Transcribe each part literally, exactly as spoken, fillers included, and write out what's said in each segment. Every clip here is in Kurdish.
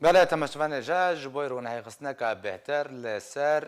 Belê, temaşevanê, ji bo rûnehêxistineke bêhtir li ser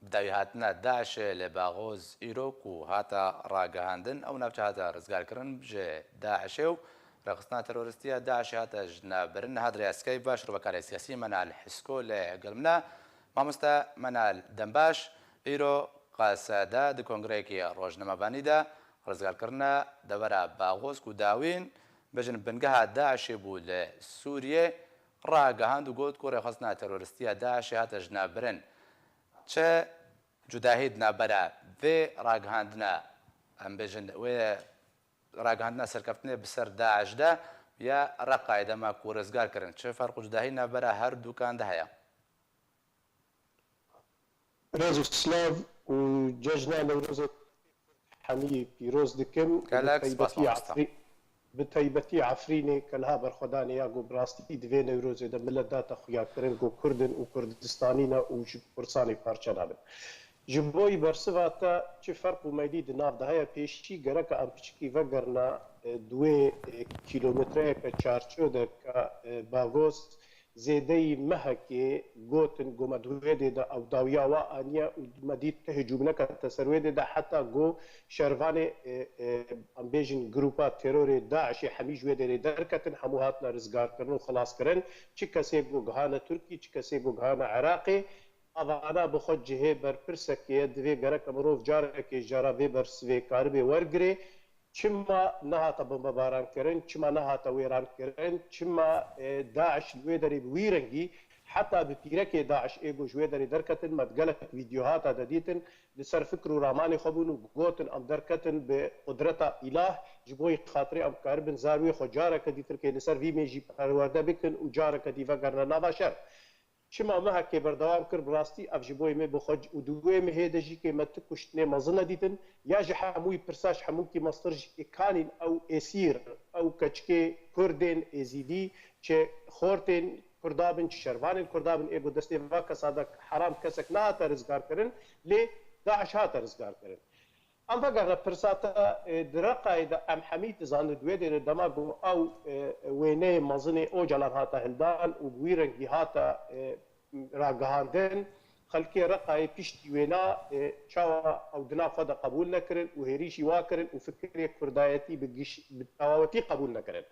bi dawî hatina DAIŞê li Baxoz îro ku hate ragihandin, ew navçe hate rizgarkirin ji DAIŞê û rêxistina terorîstî ya DAIŞê hate ji nav birin. Niha di rêya Skype ve şirovekarê siyasî Menal Hisko li gel min e. Mamoste Menal, dem baş. Îro Qesede di kongreyekî rojnamevanî de rizgarkirina devera Baxoz ku dawîn bêjin bingeha DAIŞê bû li Sûriyê, ragihand û got ku rêxistina terorîstî ya DAIŞê hate ji nav birin. Çi cudahî di navbera vê ragihandina, em bêjin, wê ragihandina serkeftinê bi ser DAIŞ de ya Reqayê dema ku rizgar kirin? Çi ferq û cudahî navbera her dukan de heye? Rêz û silav û cejna Newrozê hemî pîroz dikim. Gelek spas, mamosta. Bi taybetî Efrînê ke niha berxwedanê ya ku bi rastî di vê Newrozê de milet date xuyakirin ku Kurd in û Kurdistanî ne û ji Kurdistanê parçe nabin. Ji bo yî bersiva te çi ferq û meylî di nav de heye, pêşî gereke em piçikî vegerina, e, di wê, e, kîlometreyeke çarço de ke, e, Bagos zêdeyî mehekê gotin ku me di wê dê de ew dawiya wa aniye û me dît tu hicûm nekete ser wê dê de, heta ku şervanê, e, e, em bêjin grupa terorê DAIŞê hemî ji wê derê derketin, hemû hatine rizgarkirin û xilaskirin. Çi kesê ku gihane Tirkî, çi kesê ku gihane Iraqê, evana bi xwe cihê berpirsekê ye, divê gereke mirov carekê ji cara vê bersivê karibê wergirê. Çima nehate bombebaran kirin, çima nehate wêran kirin, çima, e, DAIŞ li wê derê bi wî rengî, heta bi pîrekê DAIŞ ê ku ji wê derê derketin, me di gelek vîdyohata de dîtin, li ser fikr û ramanê xwe bûn û gotin, em derketin bi qudreta îlah, ji bo yî xatirê em karibin zarwê xwe careke dîtirkê li ser vî mêjî perwerde bikin û careke dî vegerine nava şer. Çima mehekê berdewam kir, bi rastî ev ji bo yê me bi xwe û di wê mehê de jî kê me tu kuştinê mezin nedîtin, ya ji hemûyî pirsa, ji hemûkî mestir jî kê kanîn ew êsîr, ew keçikê Kurdên Êzîdî, çi xortên Kurda bin, çi şervanên Kurda bin, ê ku destê va kesa de heram kesek nehate rizgarkirin, lê DAIŞ hate rizgarkirin. Em vegerine pirsa te, e, di Reqayê de em hemî dizanin di wê derê dema ku ew, e, wêneyê mezinê Ocalan hate hildan û bi wî rengî hate, e, ragihandin, xelkê Reqayê piştî wêna, e, çawa ew di nav xwe de qebûl nekirin û hêrîşî wa kirin û fikirê kurdayetî bi giş-, bi tewawetî qebûl nekirin.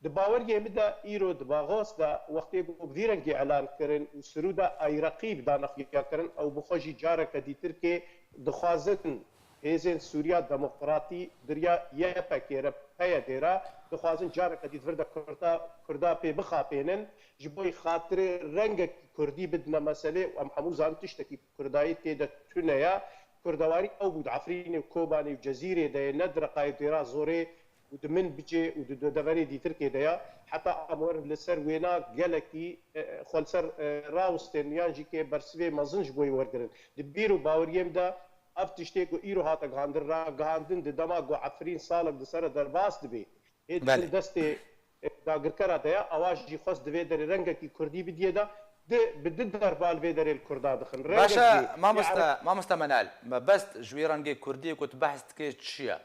Di baweriyê min de îro di Baxos de wextê ku bi vî rengî elan kirin û sirûda Ay Reqîb dane xuyakirin, ew bi xwe jî careke dîtirkê dixwazin hêzên Sûriya Demokratî di riya Y P G re, P Y D re dixwazin careke dî di vir de Kurda, Kurda pê bixapênin. Ji bo xatirê rengekî Kurdî bidine meselê û em hemû zanin tiştekî Kurdayî tê de tune ye. Kurdewarî ew bû di Efrînê û Kobanê û Cezîrê de ye, ne di Reqayê û Dêra Zorê û di Minbicê û di, di deverê dîtirkê de ya, heta em werin li ser wêna gelekî, e, xwe li ser, e, rawistên yan jî kê bersivê mezin ji bo yê wergirin. Di bîr û baweriyê min de ev tiştê ku îro hate gihandin, ragihandin di dema ku Efrîn salek di ser re derbas dibe, hê diçin Belê. destê, e, dagirkera de ya, ewa jî xwest di vê derê rengekî Kurdî bidiyê de, di, bi di derba li vê derê li Kurda dixin. Rengek Baş e, jî, mamoste, mamoste Menal, mebest ji wî rengê Kurdiyê ku tu behs dikê çi ye?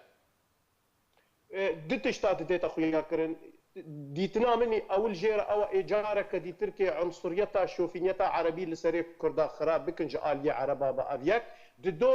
E, du tişta didête xuyakirin. Dîtina min î ewil jê re ew e, ê careke dîtirkê unsuriyeta, şofîniyeta erebî li serê Kurda xirab bikin ji aliyê ereba ve ev yek. Di do,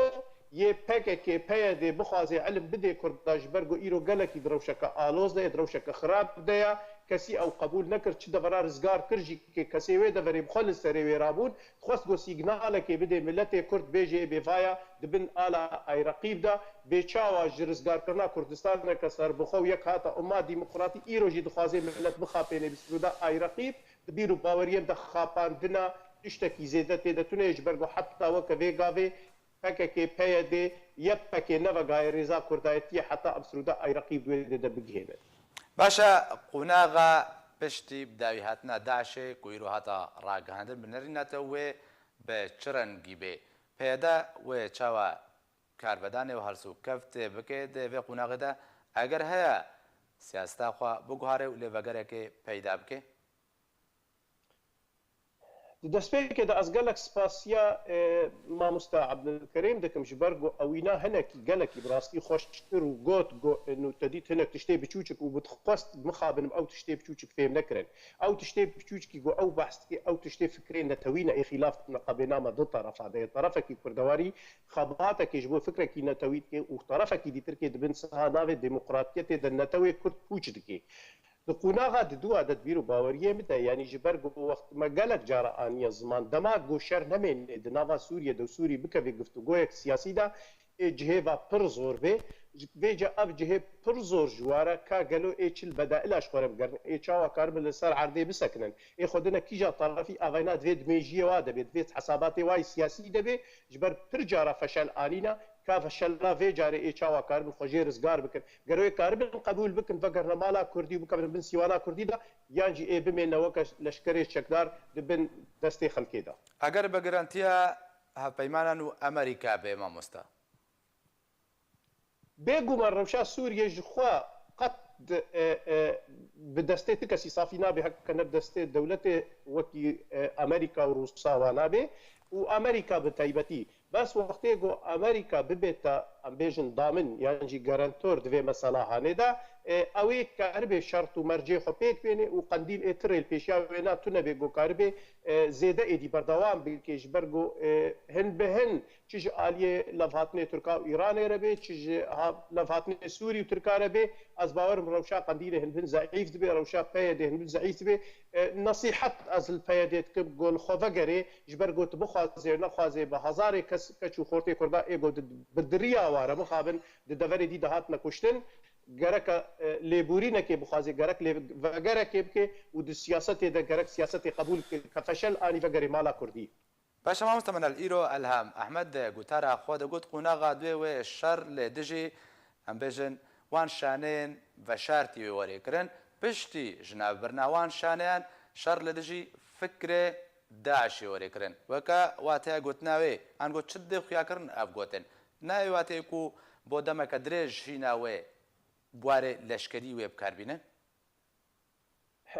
yê P K K, P Y D bixwaze ilim bidê Kurda ji ber ku îro gelekî di rewşeke aloz de ye, di rewşeke xirab de ye. Kesî ew qebûl nekir, çi devera rizgar kir jî kê kesê wê deverê bi xwe li serê wê rabûn. Xwest ku sîgnalekê bidê miletê Kurd, bêjê ê bêvaya di bin ala Ay Reqîb de, bê çawa ji rizgarkirina Kurdistaneke serbixwe û yek hate umma demokratî, îro jî dixwaze milet bixapêne bi sirûda Ay Reqîb, di bîr û baweriyê de xapandina tiştekî zêde tê de tune ye, ji ber ku heta weke vê gavê P K K, P Y D, Y P G nevegaye rêza kurdayetiyê heta em sirûda Ay Reqîb di wê dê de bigihênin. Baş e, qonaxa piştî bi dawî hatina DAIŞê ku îro hata ragihandin, bi nerîna te wê bi çi rengî bê? P Y D wê çawa karvedanê û helsûkevtê bike di vê qonaxê de? Eger heye, siyaseta xwe biguhare û lêvegerekê peyda bike? Di destpêkê de ez gelek spasiya, e, mamosta Ebdulkerîm dikim, ji ber ku ewîna hinekî, gelekî bi rastî xweştir û got, got, û te dît hinek tiştê biçûçik û bi dixwest mixabinim ew tiştê biçûçik fêm nekirin. Ew tiştê biçûçikî ku ew behs dike, ew tiştê fikrê netewî ne, ê xîlaf neqabênama du terefa de ye. Terefekî kurdewarî xebatekê ji bo fikrekî netewî dike û terefekî dîtirkê di bin siha navê demokratiyetê de netewê kurd pûç dike. Di qonaxa di dûa de di bîr û baweriyê min de, yanî ji ber ku wext me gelek cara aniye ziman, dema ku şer nemênê di nava Sûriyê de û Sûrî bikeve guftûgoyek siyasî de, ê cihê va pir zor bê. Ji vêca ev cihê pir zor ji wa re ka gelo ê çil bedaila ji xwe re bigerin, ê çawa karibin li ser erdê bisekinin, ê xwe dine kîja tarafî avayna divê di mêjiyê wa de bê, divê di hesabatê wa yî siyasî de bê, ji ber pir cara feşel anîna, ka feşela vê carê ê çawa karibin xwe jê rizgar bikin. Gero ê karibin qebûl bikin, vegerine mala Kurdî û bikevin bin sîwana Kurdî de, yan jî ê bimêne weke leşkerê çekdar di bin destê xelkê de. Eger bi garantiya hevpeymanan û Amerîka bê, mamosta? Bêguman rewşa Sûriyê ji xwe qet di, e, e, bi destê ti kesî safî nabe, heke ne bi destê dewletê wekî, e, Amerîka û Rûsa wa nabe û Amerîka bi taybetî. Bes wextê ku Amerîka bibête, em bêjin, damin yan jî garantor di vê mesela hanê de, e, ew ê karibê şert û mercê xwe pêk bênê û qendîl ê tirê li pêşiya wêna tune bê ku karibê, e, zêde êdî berdewam bike, ji ber ku, e, hin bi hin çi ji aliyê levhatinê Tirka û Îranê re bê, çi ji ha-, levhatinê Sûrî û Tirka re bê, ez bawer im rewşa qendîlê hin bi hin zeîf dibe, rewşa P Y D'ê hin bi hin zeîf dibe. E, nesîhet ez li P Y D'ê dikim ku li xwe vegerê, ji ber ku tu bixwazê nexwazê bi hezarê kes, keç û xortê Kurda ê ku di, bi diriya wa re mixabin di deverê dî de hatine kuştin. Gereke, e, lêborînekê bixwazê, gerek lê vegerekê bike û di siyasetê de gerek siyasetê qebûl bike, ke feşel anî vegerê mala Kurdî. Baş e, mamoste Minal, îro Elham Ehmed di gotara xwe de got, qonaxa duê wê şer li dijî, em bêjin, wan şaneyên veşartî wê werê kirin. Piştî ji nav birina wan şaneyan şer li dijî fikrê DAIŞê werê kirin. Weke wateya gotina wê, an got çi dê xuya kirin ev gotin? Nayê wateyê ku bo demeke dirêj hîna wê bi warê leşkerî wê bi kar bînin?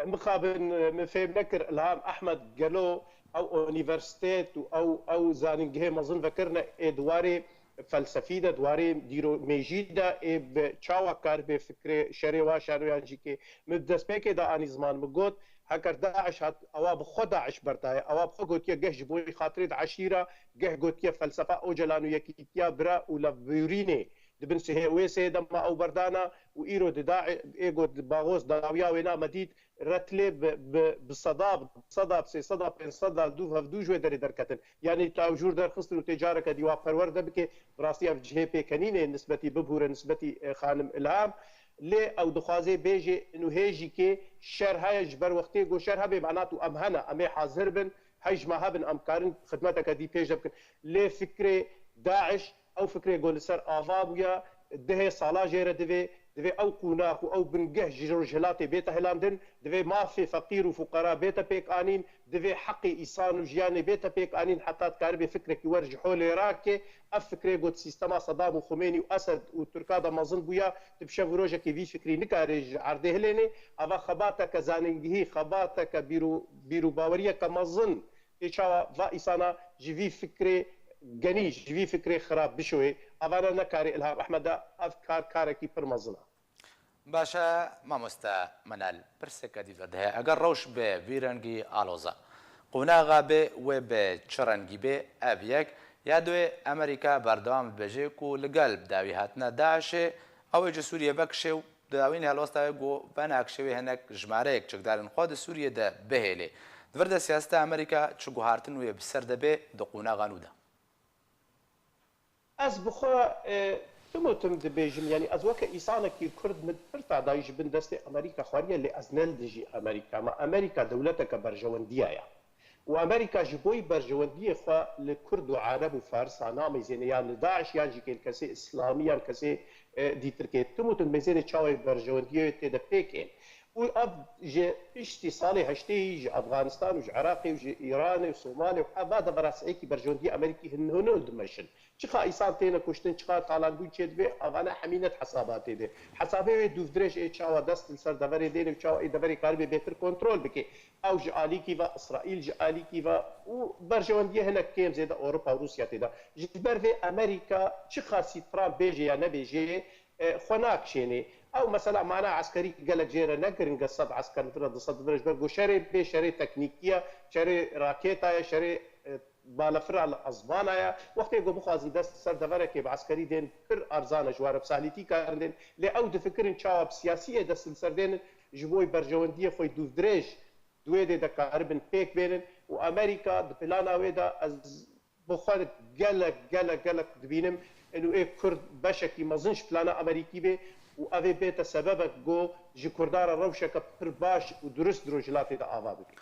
Mixabin, min fêm nekir, Ilham Ehmed, gelo ew unîversîtet û ew, ew zanîngehê mezin vekirine ê di warê felsefî de, di warê dîro-, mêjî de ê bi çawa karibe fikrê şerê wa şanoyan jî ke min di destpêkê de anî ziman, min got, heker DAIŞ hat, ewa bi xwe DAIŞ berdaye, ewa bi xwe gotiye geh ji bo xatirê DAIŞî re, geh gotiye felsefa Ocalan û yekîtiya bira û levbûrînê. Di bin sihê wê sê de ma ew berdana û îro di da ê got di Baxoz dawiya wêna me dît, retlê bi, bi, bi seda, bi seda, bi sê seda, pênc seda, dûv hevdû ji wê derê derketin. Yanî tu ew jûr derxistin û tê careke dî wa perwerde bike, bi rastî ev cihê pêkenînê nisbetî bibûre, nisbetî, e, xanim Ilham. Lê ew dixwazê bêjê, inu hê jî kê şer heye, ji ber wextê ku şer hebe, mena tu em hene, em ê hazir bin, hej me hebin, em karin xidmeteke dî pêş de bikin. Lê fikrê DAIŞ, ew fikrê ku li ser ava bûye, dehê sala jê re divê, divê ew qonax û ew bingeh ji Rojhilatê bête hilandin, divê mafê feqîr û fuqara bête pêk anîn, divê heqê îsan û jiyanê bête pêk anîn, heta dikaribe fikrekî wer ji holê rake. Ev fikrê ku di sîstema Sedam û Xumênî û Esed û Tirka de mezin bûye, tu bi şev û rojekê vî fikrî nikarê ji erdê hilênê. Ava xebateke zanîngehî, xebateke bîr û, bîr û baweriyeke mezin. Ê çawa va îsana ji vî fikrê genî, ji vî fikrê xirab bişoyê? Avana nekarê Ilham Ehmeda, ev kar karekî pir mezin e. Baş e, mamoste Menal, pirseke dî ve dihe. Eger rewş bi vî rengî aloza, qonaxa bê wê bi çi rengî bê? Ev yek. Ya duê, Amerîka berdewam dibêje ku li gel bi dawî hatina DAIŞê, ew ê ji Sûriyê vekişê û di dawînê helwesta wê ku venakişê wê hinek jimareyek çekdarên xwe di Sûriyê de bihêlê. Di vir de siyaseta Amerîka çi guhartin wê bi ser de bê di qonaxa nû de? Ez bi xwe, e, tim û tim dibêjim, yanî ez weke îsanekî Kurd min pir tadayî ji bin destê Amerîka xwariye, lê ez ne li dijî Amerîka me. Amerîka dewleteke berjewendiya ye. Û Amerîka ji bo yî berjewendiyê xwe li Kurd û Ereb û Farisa nameyzêne, yan li DAIŞ, yan jî kê li kesê Îslamî, yan kesê, e, dîtirkê. Tim û tim mêzêne çawa yê berjewendiyê wê tê de pêk ên. û ev ji piştî salê heştê ji Afganistan û ji Iraqê û ji Îranê û Somalê û heva de beraseyekî berjewendiyê Amerîkî hin hûn dimeşin. Çiqa îsan têne kuştin, çiqa talanbûn çêdibe, avana hemînet hesaba tê de. Hesabê wê dûvdirêj ê çawa dest li ser deverê dêne û çawa ê deverê karibê bêtir kontrol bike. Ew ji alîkî ve, Îsraîl ji alîkî ve û berjewendiyê hinek kêm zêde Ewropa û Rûsya tê de. Ji ber vê Amerîka çiqasî Trump bêje ya nebêje, e, xwe nakişênê. Ew mesela mana eskerî gelek jê re ne giring e, sed esker li vir e, du sed li vir e, ji ber ku şerê bê şerê teknîkî ye, şerê rakêta ye, şerê, e, balefira li ezmana ye. Wextê ku bixwazin dest ser deverekê bi eskerî dên pir erzan e, ji we re bi sahlîtî karin dên. Lê ew difikirin çawa bi siyasiyê dest li ser dênin, ji bo berjewendiyê xwe dûvdirêj di wê dê de karibin pêk bênin û Amerîka di plana wê de ez bi xwe gelek, gelek, gelek dibînim û ê Kurd beşekî mezin ji plana Amerîkî bê û ev ê bête sebebek ku ji Kurdan re rewşeke pir baş û durist di Rojhilatê de ava bibe.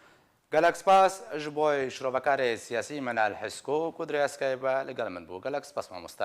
Gelek spas ji bo şirovekarê siyasî Menal Hisko ku di rêyeskayê ve li gel min bû. Gelek spas mamoste.